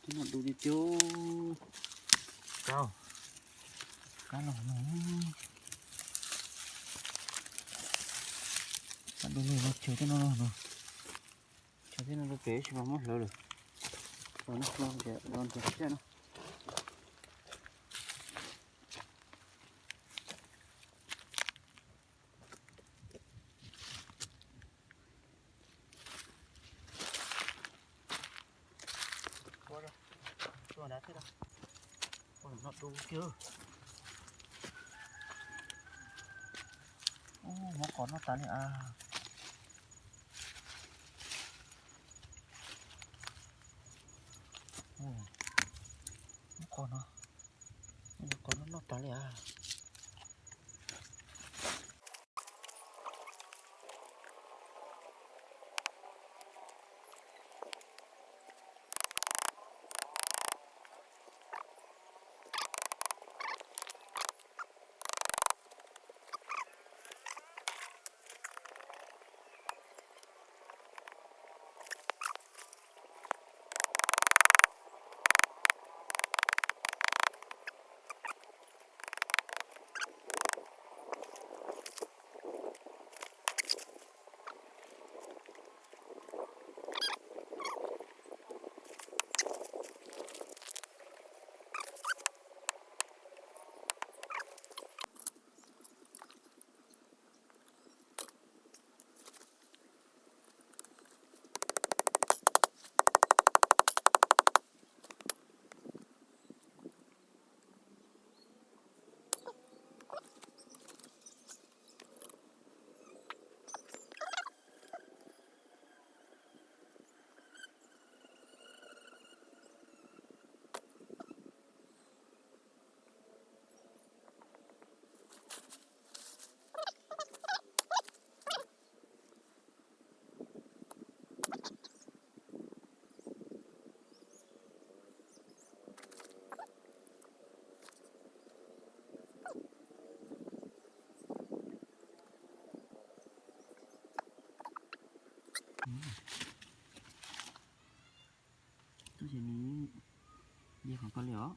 Noj du tiag tiag. Kab, kab los no. Kab du lug no, chaw tej no no. Chaw tej no rau pem tab sis mas muab hlawv lawm. Los no, los nrhiav, los nrhiav siab no. Ua, noj du kiag. Ub, muab qos noj tas li as. Ub, muab qos no, muab qos no noj tas li as. Tab sis nws yog qhov ko li os.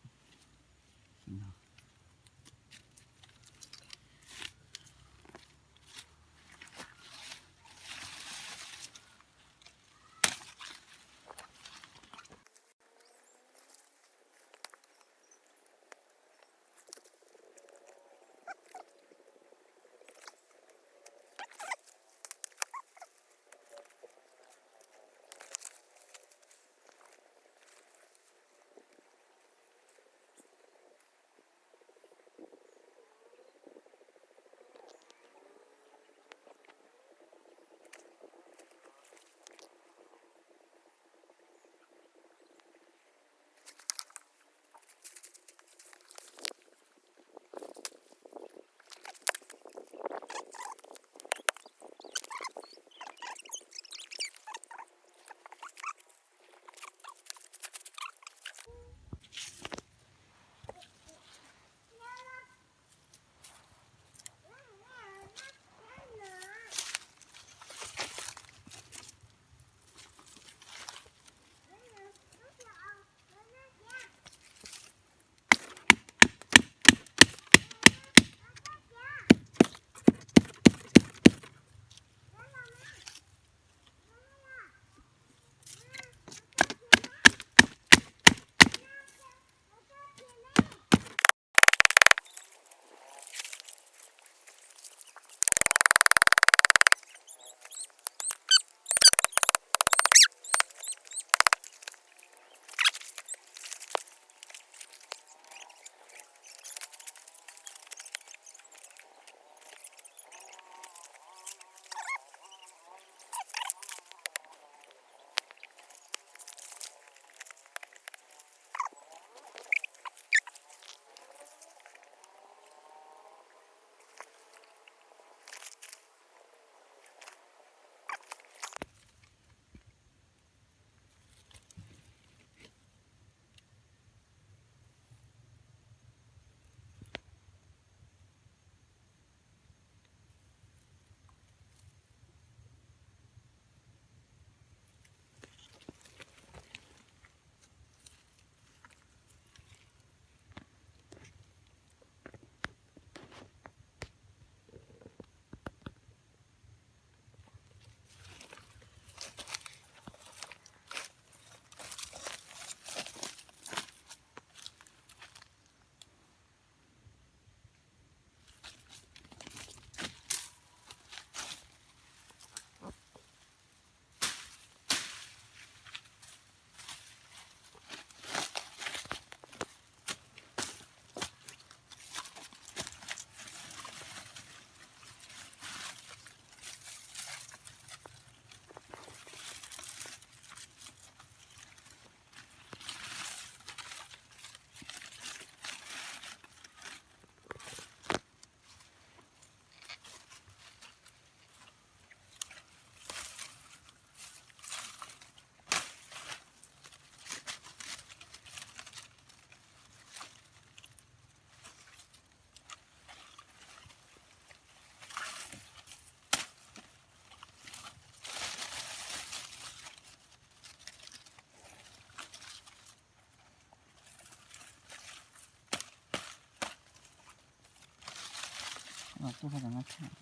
Tuaj rau cov no thiab.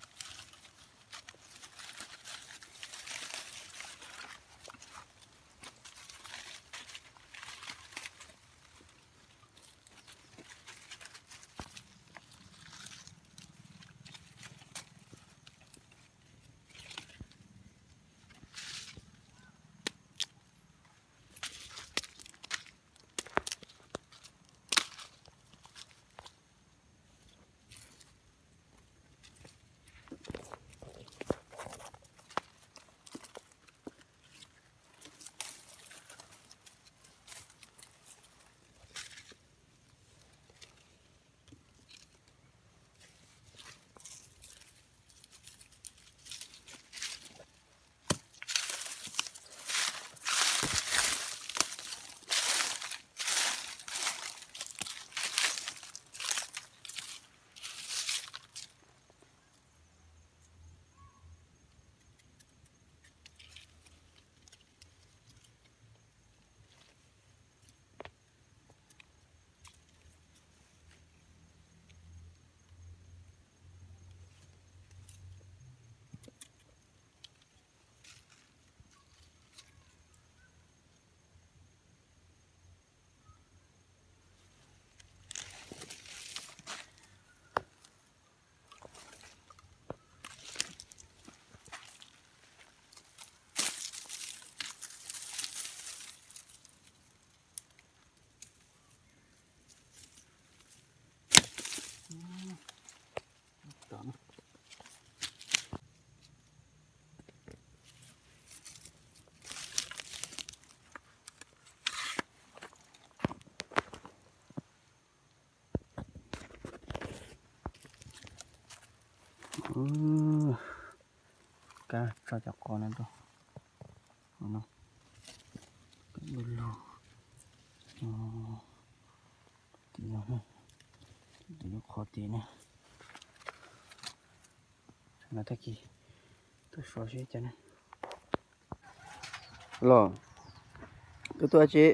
Kab tso cov qos no rau no. Kab lug lug. Tim no, tim lub qhov tim no. Tag kis tuaj so seb cas na. Los, koj tuaj tsi?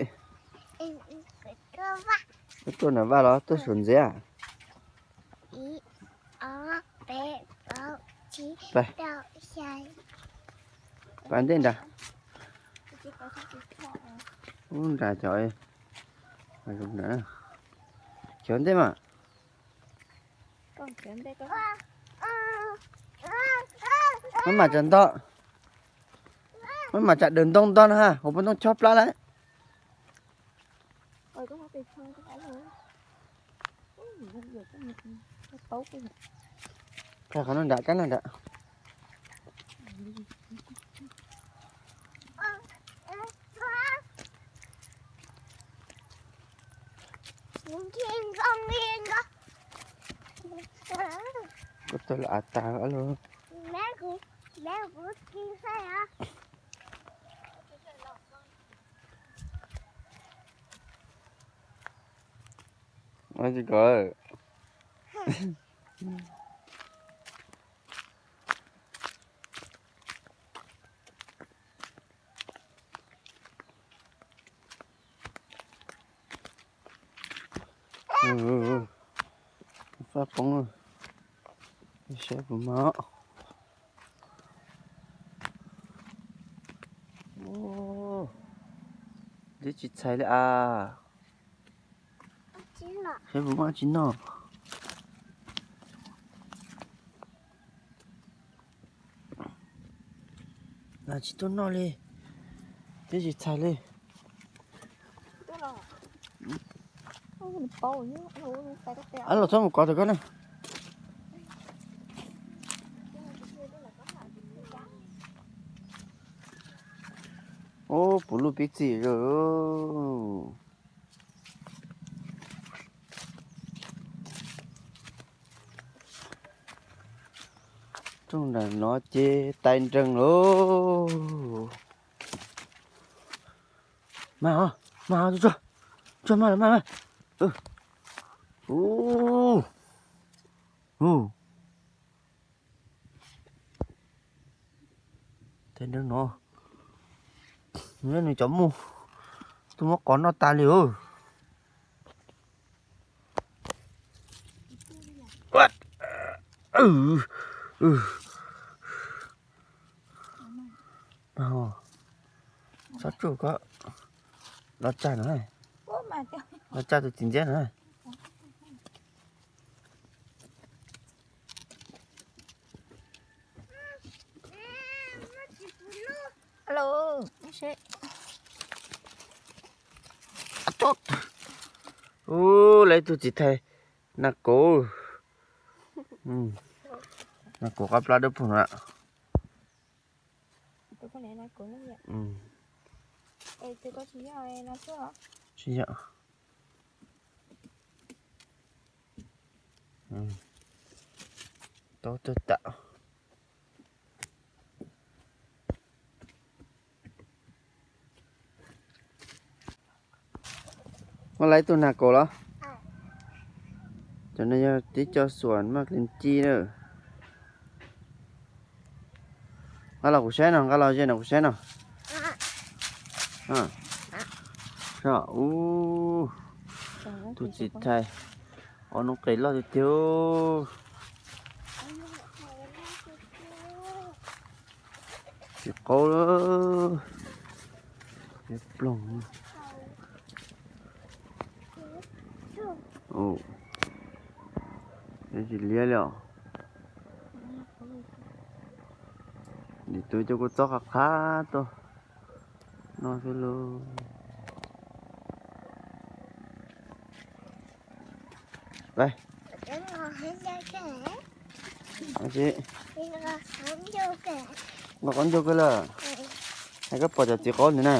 Koj tuaj nram vaj los tuaj saum ntxev? Pas ntej nrad. Ub, nrad cov, cov ntej mas. Maj mam tsam nto, maj mam tsam daws ntoo nto no ha, hauv paus ntoo chob plab lawm. Qhov no nram kab no nram. Koj tau los av tas los. Tsis kov. Faj poob, saib puas mag. Twb tsis txhais li as. Saib puas mag tsis noj. Tsis tuaj noj li, twb tsis txhais li. Los txhob mus kov tom koj na. Ub, puv luj pib txim lawm. Rooj nram no ces tais nreeg lauj. Mag, mag, tsuag, tsuag, mag lawm, mag, mag. Ub, ub. Tais nreeg no, nws cov mus, twb muab qos noj tas li os. Ub, ub. Txhob tsuj koj. Los tsag no, los tsag tus txiv ntxawm no. Ub, lawv tus txiv thais nas kaum. Nas kaum qab plab dawb paug no. Tsis yog. Tau tawg tam. Muaj lawv tus nas kaum los? Cov no yog tib co xuam maj kis ci na. Nqa los kuv saib no, nqa los ze no kuv saib no. Ub, tus txiv thais, ob noob qes loj tiag tiag. Tsis qaub, ploog. Tsis liab li os. Nim tus coj kuv txob qab qab tuaj no xwb lauj. Nqa qab ncaug kawg lawm. Hais koj pom cov txiv qaub ntawd na.